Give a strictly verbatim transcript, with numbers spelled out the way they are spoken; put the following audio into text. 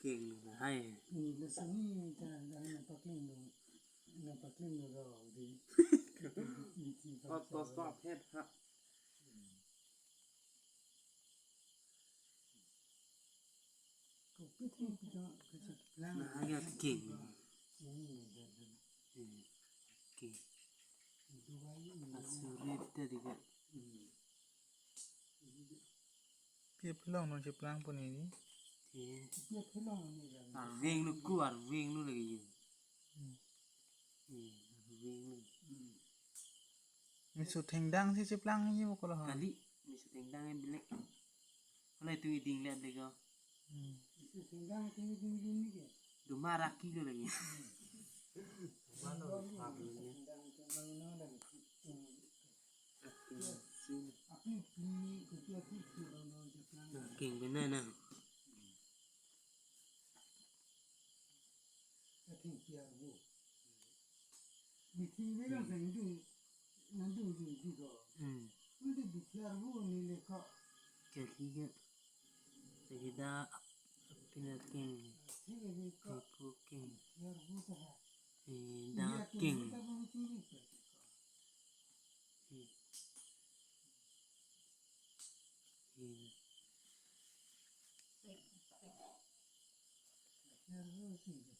Keng lo hai. Ini lo sini ta, ta na pakling lo, na pakling lo ro di. Kot kosok het ha. Kopi tu kita kita plan. Nah, ya keng. Ini lo jadi. Hmm. Keng. Dubai ini. Asuri tadi kan. Hmm. Pi aphi long non cheplang pon ini. Ti. Arveng lo ku, arveng lo lagi yo. Hmm. Hmm, arveng lo. Hmm. Miso thengdang si cheplang ini mo kolo ha. Kali, miso thengdang yang belek. Kolo itu iding le belek ko. Hmm. Miso thengdang itu iding ini ke. Duma raki lo lagi. Hmm. Mana lo ha beleknya. Thengdang itu mana lagi. Hmm. Akin sin. Akin sin, kopi akin sin, no, no, no, no. Nah, keng benar nah. Akin kiar bu. Bithi bilang Hmm. Sendung, nandung dung dung ko. Hmm. Nanti bithi arbu ni lekha. Kaki ke. Lagi da pina keng. Bithi ke lekha. Kapu keng. Bithi arbu ta ha. Eh, da Iya, keng. Kita pun bithi lekha. Hmm. Hmm. Bithi arbu sih.